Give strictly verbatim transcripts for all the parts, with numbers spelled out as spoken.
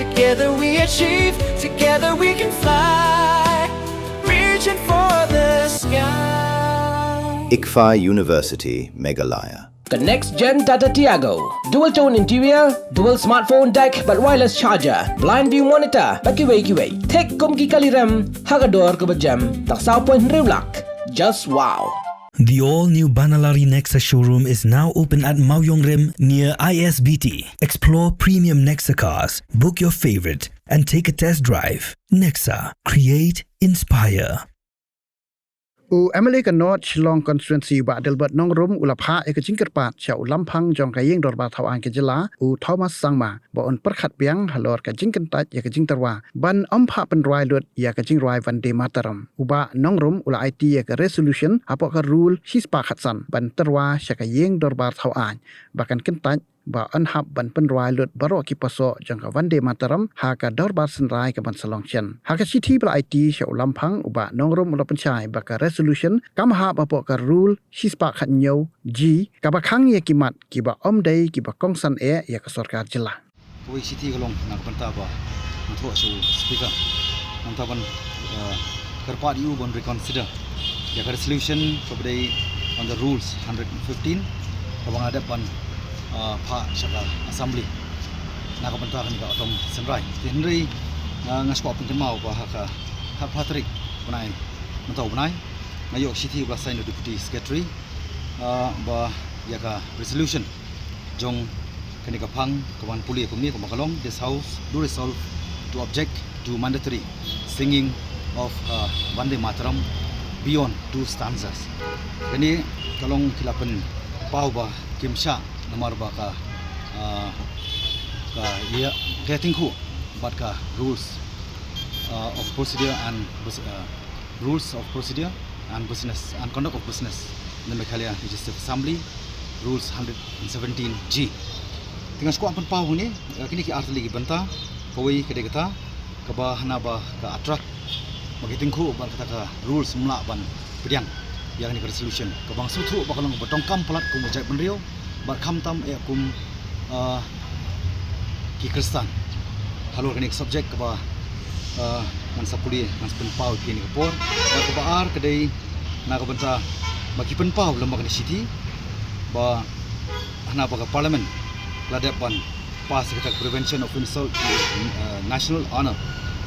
Together we achieve, together we can fly. Reaching for the sky. ICFAI University, Meghalaya. Ka next gen Tata Tiago. Dual tone interior, dual smartphone deck bad wireless charger, blind view monitor bad kiwei kiwei. Thik kum ki kali rem ha ka dor kaba jem. Tang saw point hynriew lak. Just wow. The all-new Banalari Nexa showroom is now open at Mawiong Rim near I S B T. Explore premium Nexa cars, book your favorite, and take a test drive. Nexa, create, inspire. U M L A ka North Shillong Constituency, Bah Delbert Nongrum, u la phah ïa ka jingkyrpad sha u lamphang jong ka Ïing Dorbar Thaw Aiñ ka jylla, u Thomas Sangma, ba un pyrkhat biang halor ka jingkyntait ïa ka jingtyrwa ban ym phah pynrwai lut ïa ka jingrwai Vande Mataram. U Bah Nongrum u la aiti ïa ka resolution hapoh ka rule shispah khatsan ban tyrwa sha ka Ïing Dorbar Thaw Aiñ ba kan kyntait ba yn hap ban pynrwai lut baroh ki pasoh jong ka Vande Mataram ha ka Dorbar Synrai ka ban sa long shen. Ha ka shithi ba la aiti sha u lamphang, u Bah Nongrum u la pynshai ba ka resolution kam hap hapoh ka rule shispah khathynñiew G kaba khang ïa ki mat kiba ym dei kiba kongsan eh ïa ka sorkar jylla. Kawei shithi ka long na ka bynta ba nga thoh sha u speaker. Nangta ban, eh, kyrpad ïa u ban reconsider ïa ka resolution kaba dei on the rules hundred fifteen kaba nga dep ban, eh, phah sha ka assembly na ka bynta kane ka Autumn Synrai. Te hynrei, eh, nga sngewkwah pynkynmaw ba ha ka khatphra tarik bnai, mynta u bnai, nga ïoh shithi ba la sign u deputy secretary, eh, ba ïa ka resolution jong kane ka phang ka wan pule kumne, kumba ka long, this house do resolve to object to mandatory singing of, uh, Vande Mataram beyond two stanzas. Kane ka long ki la pynpaw ba kim shah namar ba ka, uh, ka ïa, ka ïatyngkhuh bad ka rules, uh, of procedure and bus-, uh, rules of procedure and business and conduct of business in the Meghalaya Legislative Assembly, rules hundred and seventeen G. Te nga sngewkwah pynpaw hangne, eh, kine ki artylli ki bynta, kawei ka dei kata kaba hana ba ka attract ba ki tyngkhuh bad kata ka rules ym lah ban pdiang ïa kane ka resolution kaba nga sngewthuh ba ka long kaba donkam palat kum u jaitbynriew bad khamtam eh kum, ah, ki Khristan. Halor kane ka subject kaba, ah, ngan sa pule, ngan sa pynpaw ïa phi ha kane ka por. Bad kaba ar ka dei na ka bynta ba ki pynpaw lem bad kane ka shithi ba hana ba ka Parliament la dep ban pass ïa kata ka Prevention of Insult to, uh, National Honour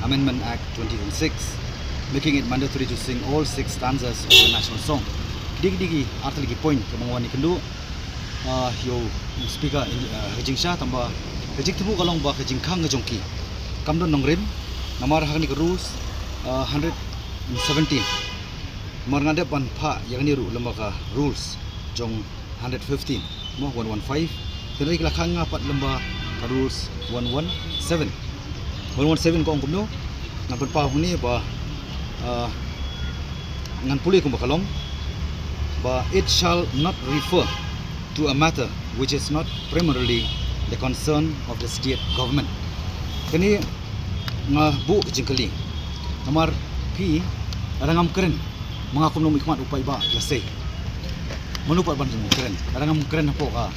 Amendment Act twenty twenty-six, making it mandatory to sing all six stanzas of the national song. Ki dei ki artylli ki point kaba nga wan ïakynduh, uh, ïa u speaker, uh, ha ka jingshah, tangba ka jingthmu ka long ba ka jingkhang ka jong ki kam don nongrim namar ha kane ka rules, uh, hundred and seventeen. Namar nga dep ban phah ïa kane ruh lem bad ka rules jong hundred fifteen, mo, one one five. Te hynrei ki la khang nga pat lem bad ka rules one one seven. One one seven ka ong kumno? Ngan pynpaw hangne ba, ah, ngan pule kumba ka long ba, "It shall not refer to a matter which is not primarily the concern of the state government." Kane nga buh ka jingkylli. Namar phi, lada ngam kren, ma nga kumno u mihkhmat u paidbah la sei. Mano pat ban kren? Lada ngam kren hapoh ka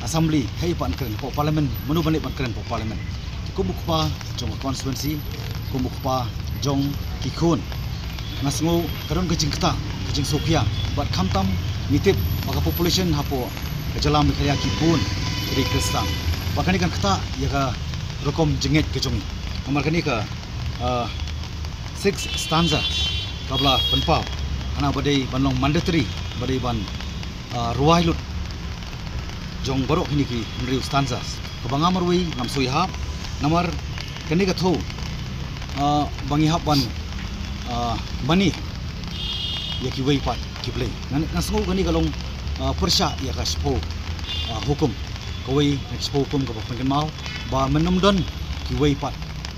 assembly, haei pat ban kren hapoh parliament? Mano ban leit ban kren hapoh parliament? Te kum u kpa jong ka constituency, kum u kpa jong ki khun, nga sngew ka don ka jingktah, ka jingsngewkhia, bad khamtam ngi tip ba ka population hapoh ka jylla Meghalaya ki bun ki dei Khristan. Bad kane kan ktah ïa ka rukom jingngeit ka jong ngi. Namar kane ka, ah, six stanza kaba la pynpaw, hana ba dei ban long mandatory, ba dei ban, ah, rwai lut jong baroh kine ki hynriew stanzas. Kaba nga marwei ngam sngewhap namar kane ka thew, ah, ba ngi hap ban, ah, mane ïa kiwei pat ki blei. Nga, nga sngew kane ka long, ah, pyrshah ïa ka shiphew, ah, hukum. Kawei na ki shiphew hukum kaba pynkynmaw ba men ym don kiwei pat,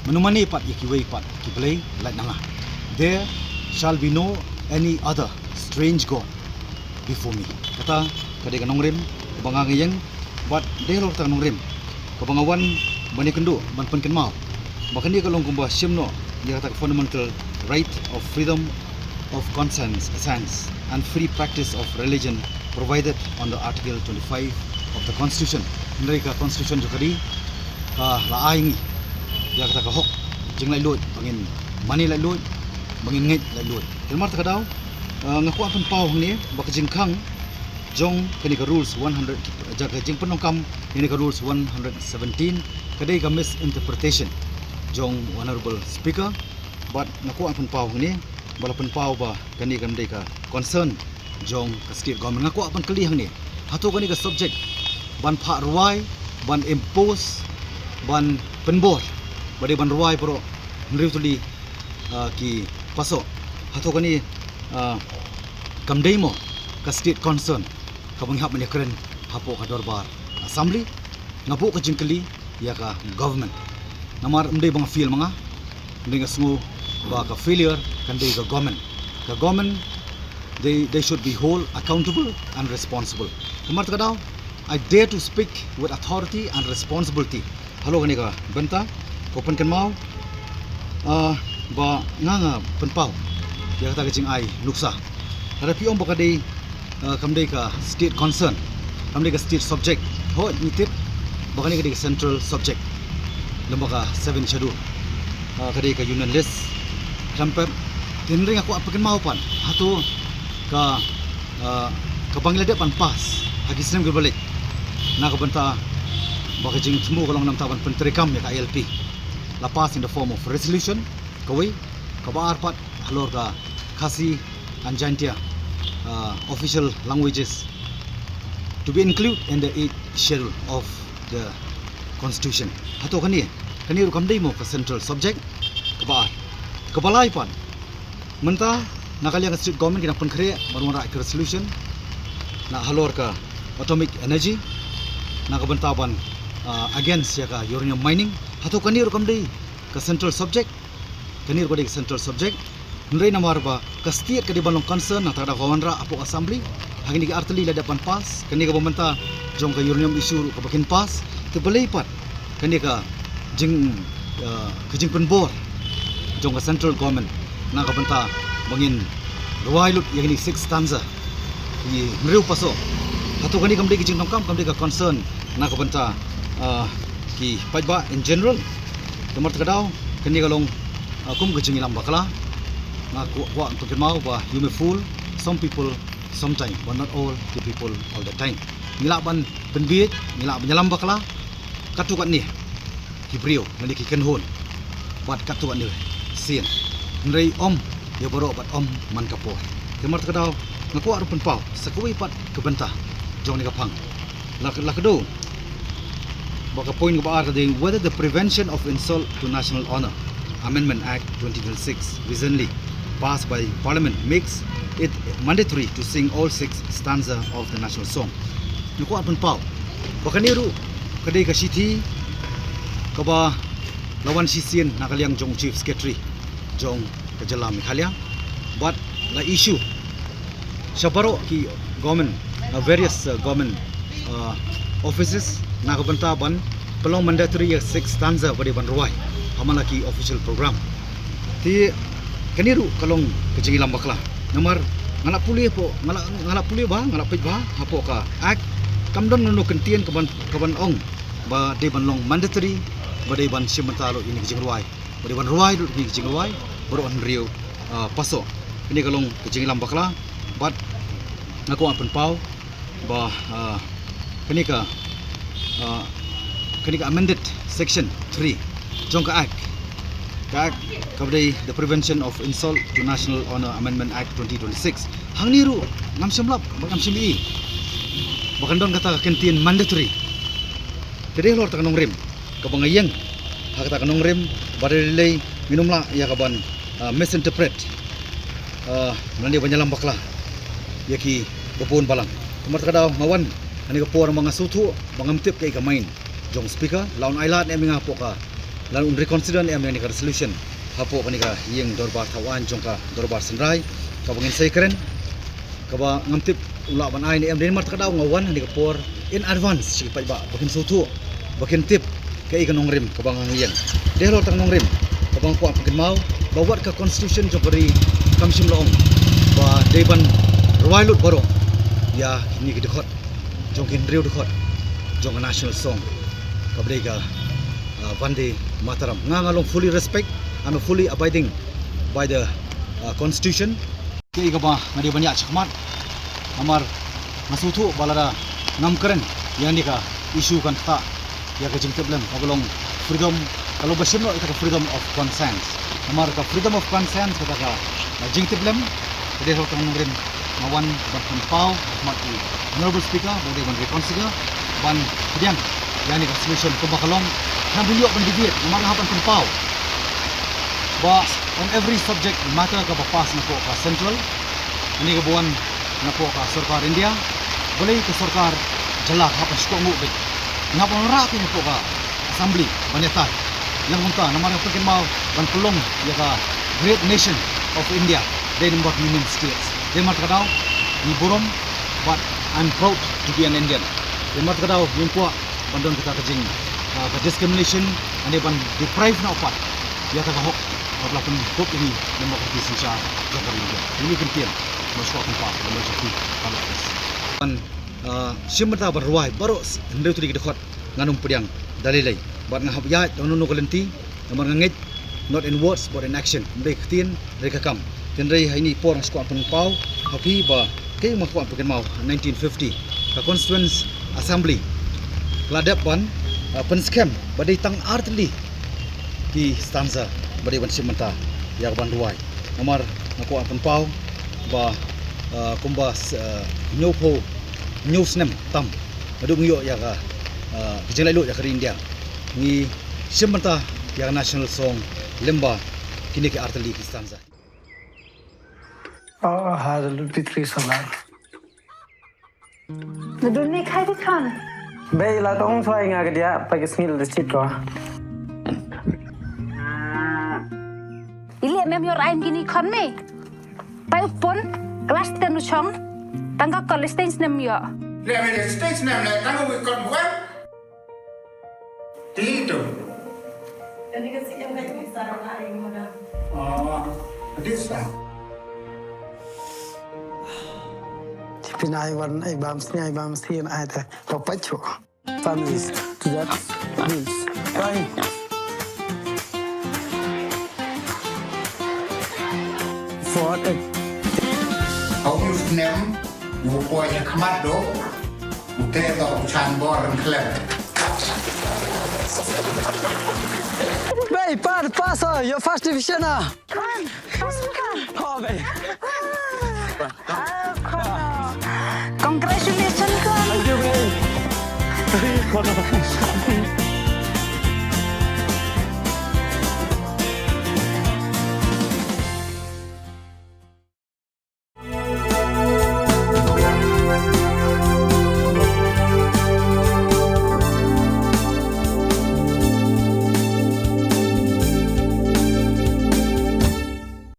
men ym mane pat ïa kiwei pat ki blei lait na nga. "There shall be no any other strange god before me." Kata ka dei ka nongrim kaba nga nga ïeng, bad dei halor kata ka nongrim kaba nga wan ban ïakynduh, ban pynkynmaw ba kane ka long kumba shim noh ïa kata ka fundamental right of freedom of conscience, conscience and free practice of religion provided under Article twenty-five of the Constitution. Hynrei ka Constitution jong ka ri ka la ai ngi ïa kata ka hok jinglaitluid, ba ngin mane laitluid, ba ngin ngeit laitluid. Te namar kata ka daw, ah, nga kwah pynpaw hangne ba ka jingkhang jong kane ka rules one hundred, jong ka jingpyndonkam ïa kane ka rules one hundred seventeen, ka dei ka misinterpretation jong Honorable Speaker. Bad nga kwah pynpaw hangne ba la pynpaw ba kane kam dei ka concern jong ka state government. Nga kwah ban kylli hangne, hato kane ka subject ban phah rwai, ban impose, ban pynbor ba dei ban rwai baroh hynriew tylli, ah, ki pasoh, hato kane, ah, kam dei mo ka state concern kaba ngi hap ban ïakren hapoh ka dorbar assembly? Nga buh ka jingkylli ïa ka government. Namar ym dei ba nga feel ma nga, ym dei, nga sngew ba ka failure kan dei ka government. Ka government, they, they should be hold accountable and responsible. Namar kata ka daw, I dare to speak with authority and responsibility halor kane ka bynta, ko pynkynmaw, ah, ba nga, nga pynpaw ïa kata ka jingai nuksa. Lada phi ong ba ka dei, ah, kam dei ka state concern, kam dei ka state subject, hooid ngi tip ba kane ka dei ka central subject lyngba ka seven schedule, ah, ka dei ka union list. Khlem pep, te hynrei nga kwah pynkynmaw pat, hato ka, ah, kaba ngi la dep ban pass ha ki snem kiba la leit, na ka bynta ba ka jingthmu ka long namar ban pyntreikam ïa ka I L P, la pass in the form of resolution, kawei. Kaba ar pat, halor ka Khasi and Jaintia, ah, official languages to be included in the eighth schedule of the constitution. Hato kane, kane ruh kam dei mo ka central subject? Kaba ar. Kaba lai pat, mynta na ka liang ka state government ki dang pynkhreh ban wanrah ka resolution na halor ka atomic energy, na ka bynta ban, ah, against ïa ka uranium mining. Hato kane ruh kam dei ka central subject? Kane ruh ka dei ka central subject. Hynrei namar ba ka state ka dei ban long concern, na kata ka daw ka wanrah hapoh assembly, ha kine ki ar tylli la dep ban pass. Kane kaba mynta jong ka uranium issue ruh kaba kin pass. Te balei pat kane ka jing, ah, ka jingpynbor jong ka central government na ka bynta ba ngin rwai lut ïa kine six stanza, ki hynriew pasoh? Hato kane kam dei ka jingdonkam, kam dei ka concern na ka bynta, ah, ki paidbah in general? Te namar kata ka daw, kane ka long, ah, kum ka jingïalam bakla. Nga kwah, kwah pynkynmaw ba you may fool some people sometime, but not all the people all the time. Ngi lah ban pynbieit, ngi lah ban ïalam bakla katto katne ki briew, lane ki kynhun, bad katto katne sien. Hynrei ym ïa baroh bad ym man ka por. Te namar kata ka daw, nga kwah ruh pynpaw sa kawei pat ka bynta jong kane ka phang. La, la ka dei ba ka point kaba ar ka dei, whether the Prevention of Insult to National Honour Amendment Act twenty twenty-six, recently passed by Parliament, makes it mandatory to sing all six stanza of the national song. Nga kwah pynpaw ba kane ruh ka dei ka shithi kaba la wan shisien na ka liang jong Chief Secretary jong ka jylla Meghalaya, bad la issue sha baroh ki government, uh, various, uh, government, uh, offices, na ka bynta ban pynlong mandatory ïa six stanza ba dei ban rwai ha man la ki official program. Te kane ruh ka long ka jingïalam bakla. Namar nga la pule hapoh, nga la, nga la pule bha, nga la peit bha hapoh ka Act, kam don kano kano ka kyntien kaban, kaban ong ba dei ban long mandatory, ba dei ban shim bynta lut ïa kine ki jingrwai, ba dei ban rwai lut ïa kine ki jingrwai baroh hynriew, ah, pasoh. Kane ka long ka jingïalam bakla, bad nga kwah pynpaw ba, ah, kane ka, ah, kane ka amended section three jong ka Act, ka Act kaba dei the Prevention of Insult to National Honour Amendment Act twenty twenty-six. Hangne ruh ngam shym lap, ngam shym i ba kan don kata ka kyntien mandatory. Te dei halor kata ka nongrim kaba nga ïeng ha kata ka nongrim, ba dei lei ngin ym lah ïa kaban, ah, misinterpret, ah, lane ban ïalam bakla ïa kiba bun balang. Namar kata ka daw nga wan ha kane ka por ba nga sngewthuh ba ngam tip kaei ka mind jong Speaker, la un ailad ne em ïa nga hapoh ka, la un reconsider ne em ïa kane ka resolution hapoh kane ka ïing dorbar thawaiñ jong ka dorbar synrai kaba ngin sa ïakren, kaba ngam tip u lah ban ai ne em. Dei namar kata ka daw nga wan ha kane ka por in advance sha ki paidbah ba kin sngewthuh, ba kin tip kaei ka nongrim kaba nga ïeng. Dei halor kata ka nongrim kaba nga kwah pynkynmaw ba wat ka constitution jong ka ri kam shym la ong ba dei ban rwai lut baroh ïa kine ki dkhot jong ki hynriew dkhot jong ka national song, kaba dei ka, ah, Vande Mataram. Nga nga long fully respect, I'm a fully abiding by the uh, constitution. Kaei kaba nga dei ban ïa shakhmat. Namar nga sngewthuh ba lada ngam kren ïa kane ka issue kan ktah ïa ka jingtiplem kaba long freedom, ka long ba shim noh ïa ka freedom of conscience. Namar ka freedom of conscience kata ka jingtiplem ka dei ka long nongrim. Nga wan ban pynpaw ha khmat u Honorable Speaker ba u dei ban reconsider ban pdiang ïa kane ka solution kumba ka long. Ngam ïoh ban debate namar nga hap ban pynpaw ba on every subject matter kaba pass napoh ka central, kane kaba wan napoh ka sorkar India, balei ka sorkar jylla ka hap ban sngewthuh beit. Nga hap ban rah napoh ka assembly ban ïatai. Lem kumta namar nga pynkynmaw ban pynlong ïa ka great nation of India dei namar union states. Dei namar kata ka daw ngi burom, but I'm proud to be an Indian. Dei namar kata ka daw ngim kwah ban don kata ka jing, ah, ka discrimination, ane ban deprive noh pat ïa kata ka hok kaba la pynkup ïa ngi namar ka synshar jong ka ri India. Ïa kine ki kyntien ba shu kwah pynpaw namar jong ki. Ban, ah, shim bynta ban rwai baroh hynriew tylli ki dkhot ngan ym pdiang da lei lei. Bad nga hap ïaid da kano kano ka lynti namar nga ngeit not in words but in action. Ym dei ka ktien, ym dei ka kam. Hynrei ha kine ki por nga shu kwah pynpaw ha phi ba kaei nga kwah pynkynmaw, nineteen fifty ka Constituent Assembly ka la dep ban, ah, pynskhem ba dei tang ar tylli ki stanza ba dei ban shim bynta ïa ka ban rwai. Namar nga kwah pynpaw ba, ah, kumba s-, ah, hynñiewphew hynñiew snem tam haduh ngi ïoh ïa ka, ah, ka jinglaitluid ïa ka ri India, ngi shim bynta ïa ka national song lyngba kine ki ar tylli ki stanza. Oh, hallelujah, Pitri Salar. Nadun ni khai di khan. Bei la tong soi nga ka dia pa ki sngil di chit ko. Ili mem yor ain kini khon me. Pai upon class ten u chong. Tang ka college ten snem yo. Le me le stage nem le tang u kon buat. Ti tu. Kani ka C M ka yung isa na ay mo na. Oh, this time. Pin ai wan ai bam sni ai bam sni ai te. Papacho. Families to that bills. Fine. For a Hau yu snem, yu poi ha khmat do, u te do u chan bor ren khlem. Bei, pa, pass, oh, your first division, ah. Come on, come on, come on. Oh, bei. Oh, come on. Congratulations, come on. Thank you, bei.